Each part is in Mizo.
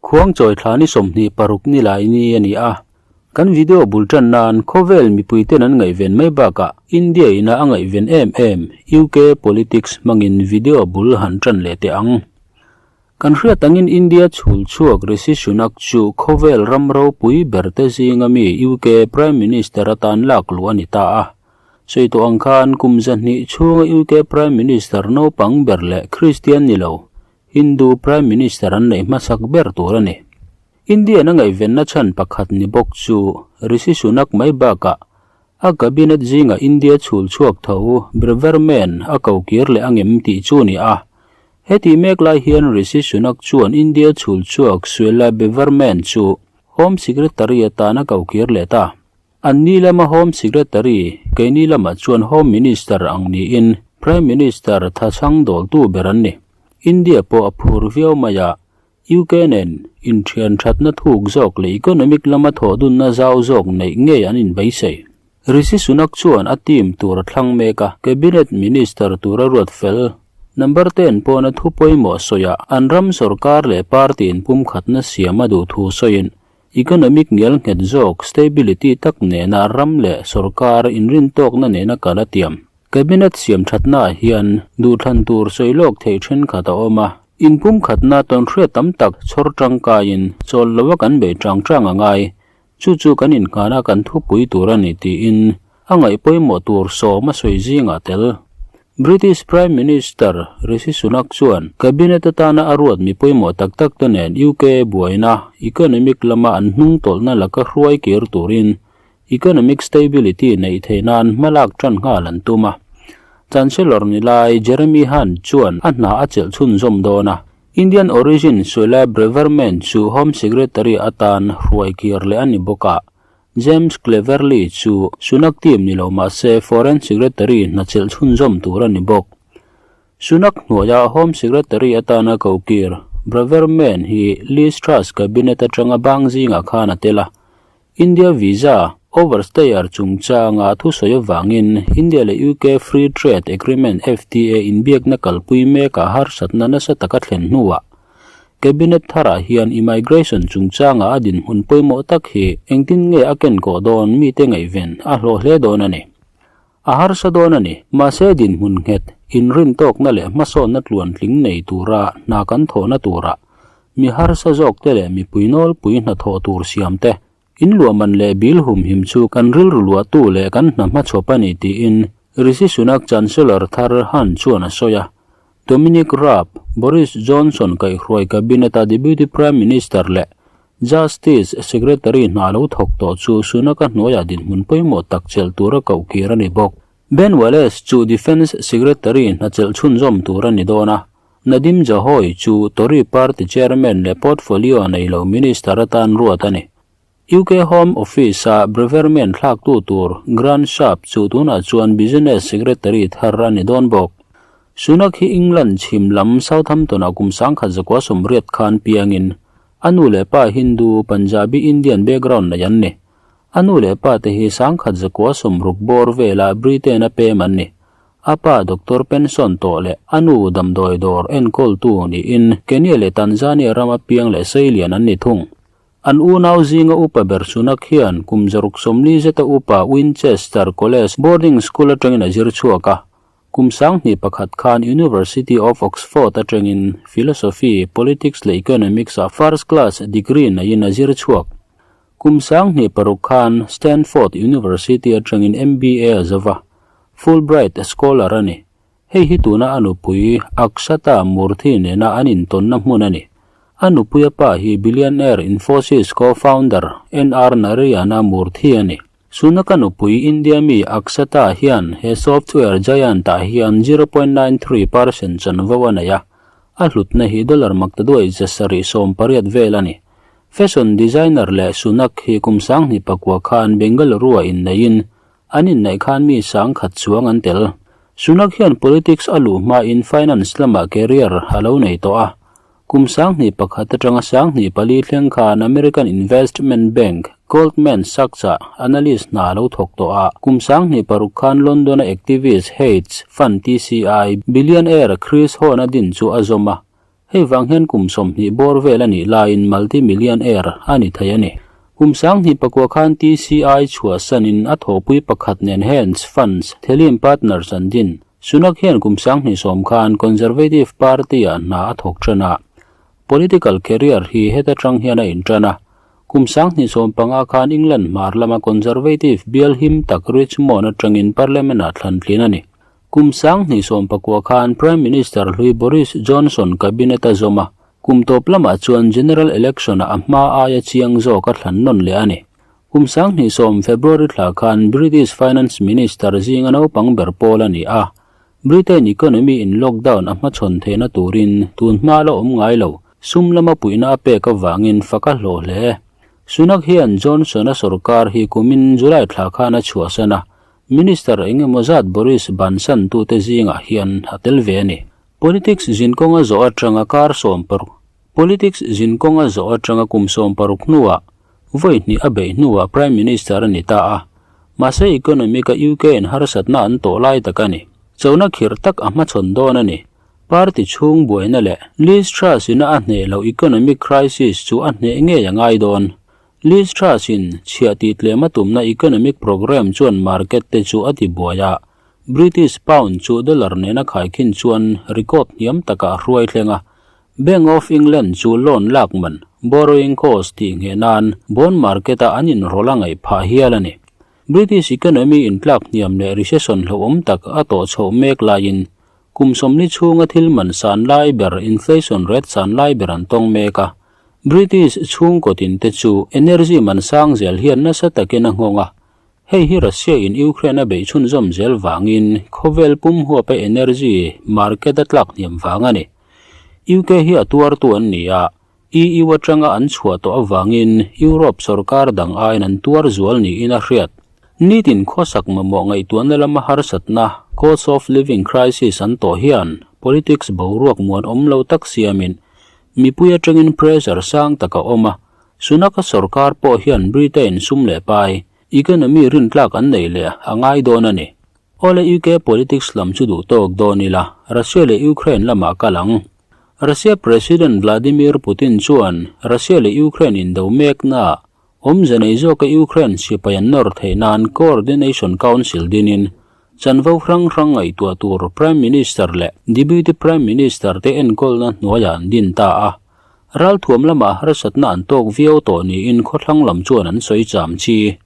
Khuangchawi thla ni 26 ni lai ni a ni a. Kan video bul tan nan khawvel mipui ten an ngaihven mai bakah India ina a ngaihven em em UK politics hmangin video bul han tan leh teh ang. Kan hriat angin India chhul chhuak Rishi Sunak chu khawvel ram ropui ber te zinga mi UK Prime Minister atan lak luh a ni ta a. Sawi tawh ang khan kum 200 chhunga UK Prime Minister naupang ber leh Christian ni lo Hindu Prime Minister an neih hmasak ber tur a ni. India-na ngaihvenna chhan pakhat ni bawk chu Rishi Sunak mai bakah a cabinet zinga India chhul chhuak tho Braverman a ko kir leh angem tih chu ni a. Heti mek lai hian Rishi Sunak chuan India chhul chhuak Suella Braverman chu Home Secretary atan a ko kir leh ta. An ni lama Home Secretary, keini lamah chuan Home Minister ang niin Prime Minister thachhang dawltu ber an ni. India pawh a phur viau mai a, UK nen inthian thatna thuk zawk leh economic lama thawhdunna zau zawk neih ngei an inbeisei. Rishi Sunak chuan a team tur a thlang mek a, Cabinet Minister tura ruat fel Number 10 pawna thu pawimawh sawiah an ram sorkar leh party inpumkhatna siam a duh thu sawiin Economic ngial nghet zawk, stability tak nena ram leh sorkar inrintawkna nena kal a tiam. Cabinet siam thatnaah hian duhthlan tur sawi lawk theih thenkhat a awm a. Inpumkhatna tawnhriat tam tak chhawr tangkaiin chawl loa kan bei tang tang a ngai. Chu chu kan inngahna kan thupui tur a ni tiin a ngaih pawimawh tur sawm a sawi zingah tel. British Prime Minister Rishi Sunak chuan Cabinet atana a ruat mi pawimawh tak tak te nen UK buaina economic lama an hnung tawlhna laka hruai kir turin economic stability neih theih nan hmalak tan nghal an tum a. Chancellor ni lai Jeremy Hunt chuan a hna a chelh chhunzawm dawn a. Indian origin Suella Braverman chu Home Secretary atan hruai kir leh a ni bawk a. James Cleverly chu Sunak team ni lo mah se Foreign Secretary hna chelh chhunzawm tur a ni bawk. Sunak hnuaia Home Secretary atana kokir Braverman hi Liz Truss cabinet atanga bang zingah khan a tel a. India visa overstayer chungchanga thusawi avangin India leh UK Free Trade Agreement FTA inbiakna kalpui mekah harsatna nasa taka thlen hnuah Cabinet tharah hian immigration chungchanga a dinhmun pawimawh tak hi engtin nge a kenkawh dawn mite ngaihven a hlawh hle dawn a ni. A harsa dawn a ni. Mahse dinhmun nghet, inrintawkna leh hmasawnna tluantling nei tura hna kan thawhna turah mi harsa zawkte leh mipui nawlpui hnathawh tur siamte inluahman leh bil humhim chu kan rilru luahtu leh kan hna hmachhawp a ni tiin Rishi Sunak Chancellor thar Hunt chuan a sawi a. Dominic Raab, Boris Johnson kaihhruai Cabinet-a Deputy Prime Minister leh Justice Secretary hna lo thawk tawh chu Sunak-a hnuaiah dinhmun pawimawh tak chelh tura koh kir a ni bawk. Ben Wallace chu Defence Secretary hna chelh chhunzawm tur a ni dawn a, Nadhim Zahawi chu Tory Party Chairman leh portfolio nei lo Minister atan ruat a ni. UK Home Office-a Braverman thlaktu tur Grant Shapps chu tunah chuan Business Secretary thar a ni dawn bawk. Sunak hi England chhim lam Southampton-ah kum 1980 khan piangin a nu leh pa Hindu, Punjabi Indian background nei an ni. A nu leh pa te hi 1960 bawr vela Britain-a pem an ni. A pa Doctor Penson tawh leh a nu damdawi dawr enkawltu niin Kenya leh Tanzania rama piang leh seilian an ni thung. An unau zinga upa ber Sunak hian kum 60 zeta upa Winchester College boarding school atangin a zir chhuak a. Kum 2001 khan University of Oxford atangin Philosophy, Politics leh Economics ah first class degree neiin a zir chhuak. Kum 2006 khan Stanford University atangin MBA a zova, Fulbright Scholar a ni. Hei hi tuna a nupui Akshata Murthy nena an intawnna hmun a ni. A nupuia pa hi billionaire Infosys co-founder NR Narayana Murthy a ni. Sunak-a nupui India mi Akshata hian he software giant-ah hian 0.93% chanvo a nei a, a hlutna hi dollar maktaduai 780 vel a ni. Fashion designer leh Sunak hi kum 2009 khan Bengaluru-ah inneiin An inneih khan mi 10,000 chuang an tel. Sunak hian politics a luh hmain finance lamah career a lo nei tawh a. Kum 2001 atanga 2004 thleng khan American Investment Bank, Goldman Sachs-ah analyst hna a lo thawk tawh a. Kum 2006 khan London-a activist hedge fund TCI billionaire Chris Hohn a din chu a zawm a. Hei vang hian kum 20 bawr vel a nih laiin multi-millionaire a ni thei a ni. Kum 2009 khan TCI chhuahsanin a thawhpui pakhat nen Hens Funds, Thelin Partners an din. Sunak hian kum 2010 khan Conservative Party-ah hna a thawk tan a. Political career hi heta tang hian a intan a. Kum 2015 khan England hmar lama Conservative bial him tak Richmond atangin Parliament-ah thlan tlin a ni. Kum 2019 khan Prime Minister hlui Boris Johnson cabinet a zawm a, kum tawp lamah chuan General Election-ah a hma aia chiang zawk a thlan nawn leh a ni. Kum 2010 February thla khan British Finance Minister zinga naupang ber pawl a ni a, Britain economy in lockdown a hmachhawn theihna turin tun hma la awm ngai lo, sum lama puihna a pek avangin fak a hlawh hle. Sunak hian Johnson-a sorkar hi kumin July thla khan a chhuahsan a, Minister eng emaw zat Boris bansan tute zingah hian a tel ve a ni. Politics zinkawnga zawh atanga kar 60 Politics zinkawnga zawh atanga kum 60 hnuah vawi hnih a beih hnuah Prime Minister a ni ta a. Mahse economic a UK in harsatna an tawh lai tak a ni. Chona khirh tak a hmachhawn dawn a ni. Party chhung buaina leh Liz Truss ina a hneh loh economic crisis chu a hneh ngei a ngai dawn. Liz Truss in chhiah tih tlem a tumna economic programme chuan market te chu a ti buai a, British pound chu dollar nena khaikhin chuan record hniam takah a hruai thleng a. Bank of England chu loan lak man, borrowing cost, tih ngheh nan bond market a an inrawlh a ngaih phah hial a ni. British economy intlak hniam leh recession hlauhawm tak a tawh chhoh mek laiin kum 40 chhunga thil man san lai ber inflation rate san lai ber an tawng mek a. British chhungkaw tin te chu energy man sang zel hian nasa takin a nghawng a. Hei hi Russia in Ukraine a beih chhunzawm zel vangin khawvel pum huapa energy market a tlak hniam vang a ni. UK hi a tuartu an ni a, EU atanga an chhuah tawh avangin Europe sorkar dang aiin an tuar zual niin a hriat. Nitin khawsak mamawh ngaihtuahna lama harsatna, cost of living crisis, an tawh hian politics boruak muan awm lo tak siamin mipui atangin pressure sang tak a awm a, Sunak-a sorkar pawh hian Britain sum leh pai, economy rintlak an nei leh a ngai dawn a ni. Awle UK politics lam chu duh tawk dawn ila, Russia leh Ukraine lamah kal ang. Russia President Vladimir Putin chuan Russia leh Ukraine indo meknaah awmze nei zawka Ukraine sipai an nawr theih nan Coordination Council dinin chanvo hrang hrang ngaihtuah tur Prime Minister leh Deputy Prime Minister te enkawlna hnuaiah an din ta a. Ralthuam lamah harsatna an tawk viau tawh niin khawthlang lam chuan an sawi cham chi.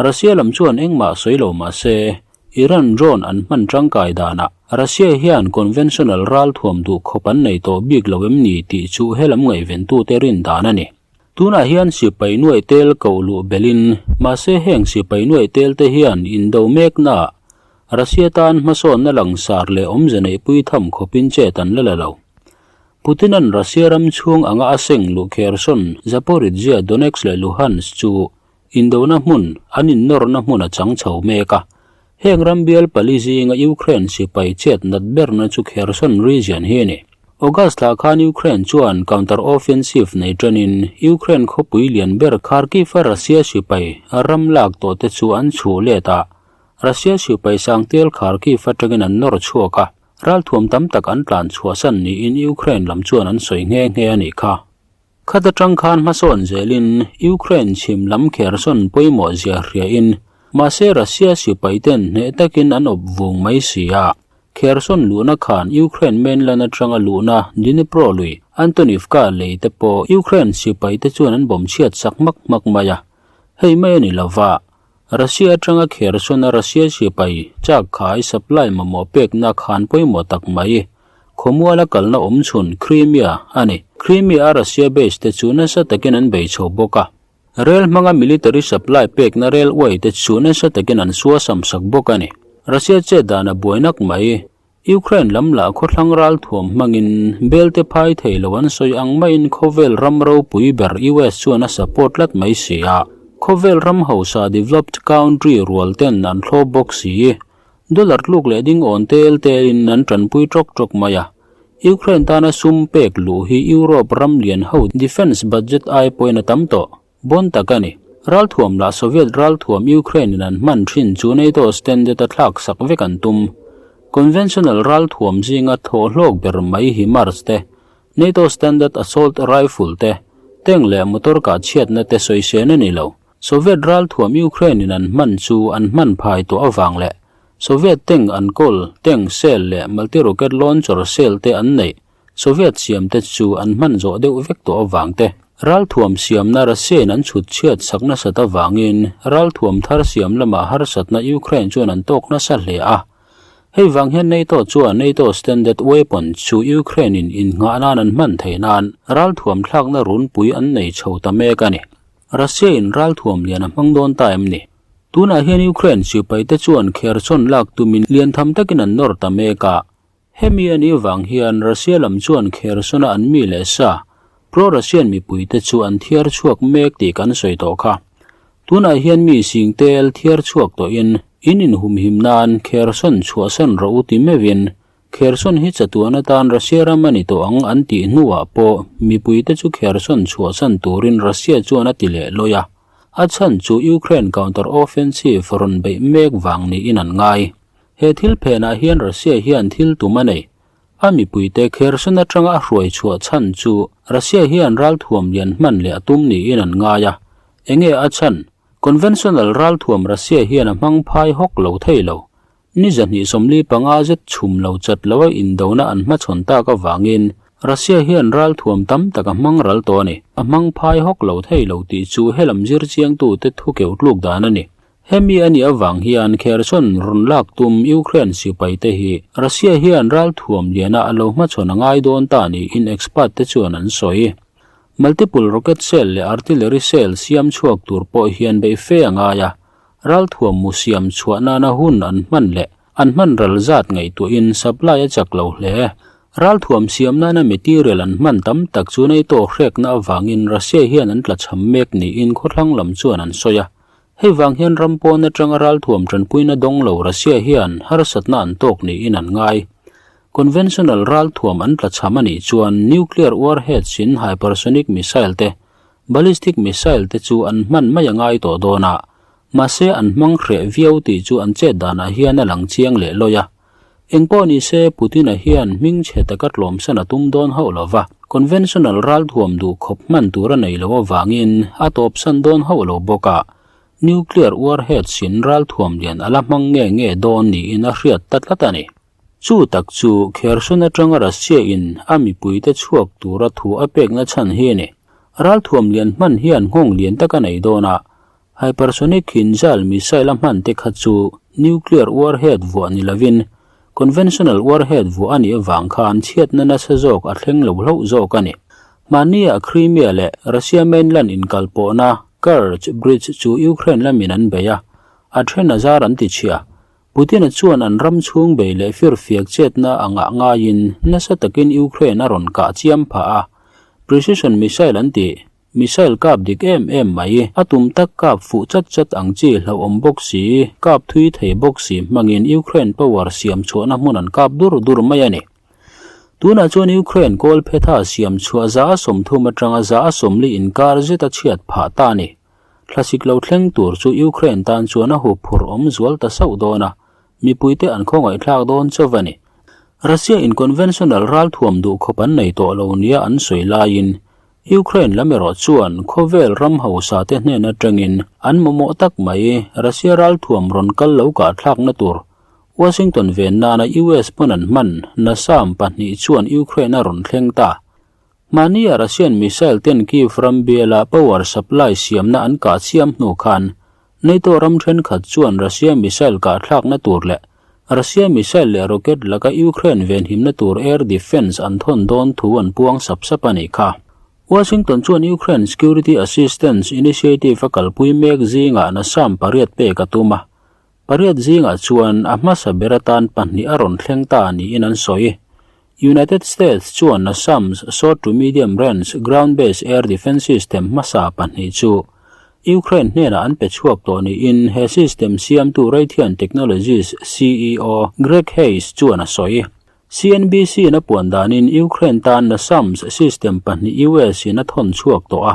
Russia lam chuan engmah sawi lo mah se, Iran drone an hman tangkai danah Russia hian conventional ralthuam duh khawp an nei tawh bik lo em ni tih chu helam ngaihventute rin dan a ni. Tunah hian sipai nuaih tel koh luh belhin, mahse heng sipai nuaih tel te hian indo meknaah Russia tan hmasawnna langsar leh awmze neihpui tham khawpin chet an la la lo. Putin-a'n Russia ram chhung anga a seng luh Kherson, Zaporizhzhia, Donetsk leh Luhansk chu Indona hmun, an innawrna hmun a chang chho mek a. Heng ram bial pali zinga Ukraine sipai chet nat berna chu Kherson region hi a ni. August thla khan Ukraine chuan counter-offensive nei tanin Ukraine khawpui lian ber Kharkiv-a Russia sipai ram lak tawh te chu an chhuh let a, Russia sipai sangtial Kharkiv atangin an nawr chhuak a, ralthuam tam tak an tlan chhuahsan niin Ukraine lam chuan an sawi nghe nghe a nih kha. Khat atang khan hmasawn zelin Ukraine chhim lam Kherson pawimawh zia hriain mahse Russia sipai ten hneh takin an awp vung mai si a. Kherson luhna khan Ukraine mainland atanga luhna Dnipro lui Antonivka lei te pawh Ukraine sipai te chuan an bawm chhiat sak hmak hmak mai a. Hei mai a ni lova, Russia atanga Kherson-a Russia sipai chak khai supply mamawh pekna khan pawimawh tak mai. Khawmuala kalna awm chhun Crimea a ni. Crimea-a Russia base te chu nasa takin an bei chho bawk a. Rel hmanga military supply pekna railway te chu nasa takin an suasam sak bawk a ni. Russia chet dan a buai nak mai. Ukraine lam lah khawthlang ralthuam hmangin belte phai thei lo an sawi ang maiin khawvel ram ropui ber US chuan a support tlat mai si a. Khawvel ram hausa developed country rual ten an thlawp bawk si. Dollar tluk leh ding awn tel telin an tanpui tawk tawk mai a. Ukraine tana sum pek luh hi Europe ram lian ho defence budget ai pawhin a tam tawh. Bon tak a ni. Ralthuam lah Soviet ralthuam Ukraine in an hman thin chu NATO standard a thlak sak vek an tum. Conventional ralthuam zinga thawh hlawk ber mai hi Mars te. NATO Standard Assault Rifle te, tank leh motor kah chhiatna te sawisên a ni lo. Soviet ralthuam Ukraine in an hman chu an hman phai tawh avang leh Soviet tank an kawl, tank shell leh multi-rocket launcher shell te an neih Soviet siam te chu an hman zawh deuh vek tawh avang te, ralthuam siamna Russia in an chhut chhiat sak nasat avangin ralthuam thar siam lamah harsatna Ukraine chuan an tawk nasa hle a. Hei vang hian NATO chuan NATO Standard Weapon chu Ukraine in innghah nan an hman theih nan ralthuam thlakna runpui an nei chho ta mek a ni. Russia in ralthuam lian a hmang dawn ta em ni? Tunah hian Ukraine sipaite chuan Kherson lak tumin lian tham takin an nawr ta mek a. Hemi a nih vang hian Russia lam chuan Kherson-a an mi leh sa, pro-Russian mipuite chu an thiar chhuak mek tih kan sawi tawh kha. Tunah hian mi sing tel thiar chhuak tawhin in inhumhim nan Kherson chhuahsan rawh u ti meuhin Kherson hi chatuan atan Russia ram a ni tawh ang an tih hnuah pawh mipuite chu Kherson chhuahsan turin Russia chuan a ti leh lawi a. A chhan chu Ukraine counter-offensive rawn beih mek vang niin an ngai. He thil phenah hian Russia hian thil tum a nei. A mipuite Kherson atanga a hruai chhuah chhan chu Russia hian ralthuam lian hman leh a tum niin an ngai a. Enge a chhan? Conventional ralthuam Russia hian a hmang phai hawk lo thei lo. Ni 245 zet chhum lo chat lo a indona an hmachhawn tak avangin Russia hian ralthuam tam tak a hmang ral tawh a ni. A hmang phai hawk lo thei lo tih chu helam zirchiangtute thu keuh tluk dan a ni. Hemi a nih avang hian Kherson rawn lak tum Ukraine sipaite hi Russia hian ralthuam liana a lo hmachhawn a ngai dawn ta niin expert te chuan an sawi. Multiple rocket shell leh artillery shell siam chhuak tur pawh hian beih fe a ngai a, ralthuam mu siam chhuah nana hun an hman leh an hman ral zat ngaihtuahin supply a chak lo hle. Ralthuam siam nana material an hman tam tak chu NATO hrekna avangin Russia hian an tlachham mek niin khawthlang lam chuan an sawi a. Hei vang hian ram pawn atanga ralthuam tanpuina dawng lo Russia hian harsatna an tawk niin an ngai. Conventional ralthuam an tlachham a nih chuan nuclear warheads in hypersonic missile te, ballistic missile te chu an hman mai a ngai tawh dawn a, mahse an hmang hreh viau tih chu an chet danah hian a lang chiang leh lawi a. Engpawh ni se Putin-a hian hmingchhe taka tlawmsan a tum dawn hauh lo va, conventional ralthuam duh khawp hman tur a nei lo avangin a tawpsan dawn hauh lo bawk a, nuclear warheads in ralthuam lian a la hmang nge nge dawn niin a hriat ta tlat a ni. Chu tak chu Kherson atanga Russia in a mipuite chhuak tura thu a pekna chhan hi a ni. Ralthuam lian hman hian nghawng lian tak a nei dawn a, Hypersonic Kinzhal missile a hman te kha chu nuclear warhead vuah ni lovin conventional warhead vuah a nih avang khan chhiatna nasa zawk a thleng lo hlauh zawk a ni. Hmannia Crimea leh Russia mainland inkalpawhna Kerch Bridge chu Ukraine lamin an bei a, a then a zar an ti chhia. Putin-a chuan an ram chhung bei leh firfiak chetna a ngah ngaiin nasa takin Ukraine a rawn kah chiam phah a, precision missile an tih Missile kap dik em em mai, a tum tak kap fuh chat chat ang chi hlauhawm bawk si, kap thui thei bawk si hmangin Ukraine power siam chhuahna hmun an kap dur dur mai a ni. Tunah chuan Ukraine kawl phetha siam chhuah 30% atanga 40% inkar zet a chhiat phah ta a ni. Thlasik lo thleng tur chu Ukraine tan chuan a hup phurh awm zual ta sauh dawn a, mipuite an khawngaihthlak dawn chauh a ni. Russia in conventional ralthuam duh khawp an nei tawh lo nia an sawi laiin Ukraine lam erawh chuan khawvel ram hausa te hnen atangin an mamawh tak mai Russia ralthuam rawn kal lo kahthlakna tur Washington ven nana US pawn an hman NASAM pahnih chuan Ukraine a rawn thleng ta. Mahnia Russian missile ten Kyiv ram biala power supply siamna an kah chiam hnu khan NATO ram thenkhat chuan Russia missile kahthlakna tur leh Russia missile leh rocket laka Ukraine venhimna tur air defence an thawn dawn thu an puang sap sap a nih kha. Washington chuan Ukraine Security Assistance Initiative a kalpui mek zingah NASAM pariat pek a tum a. Pariat zingah chuan a hmasa ber atan pahnih a rawn thleng ta niin an sawi. United States chuan NASAMS short to medium range ground-based air defence system hmasa pahnih chu Ukraine hnenah an pe chhuak tawh niin he system siamtu Raytheon Technologies CEO Greg Hayes chuan a sawi. CNBC-in a puan danin Ukraine tan NASAMS system pahnih US-in a thawn chhuak tawh a,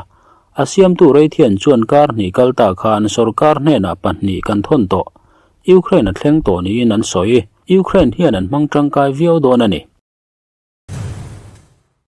a siamtu Raytheon chuan kar hnih kal ta khan sorkar hnenah pahnih kan thawn tawh, Ukraine a thleng tawh niin an sawi. Ukraine hian an hmang tangkai viau dawn a ni.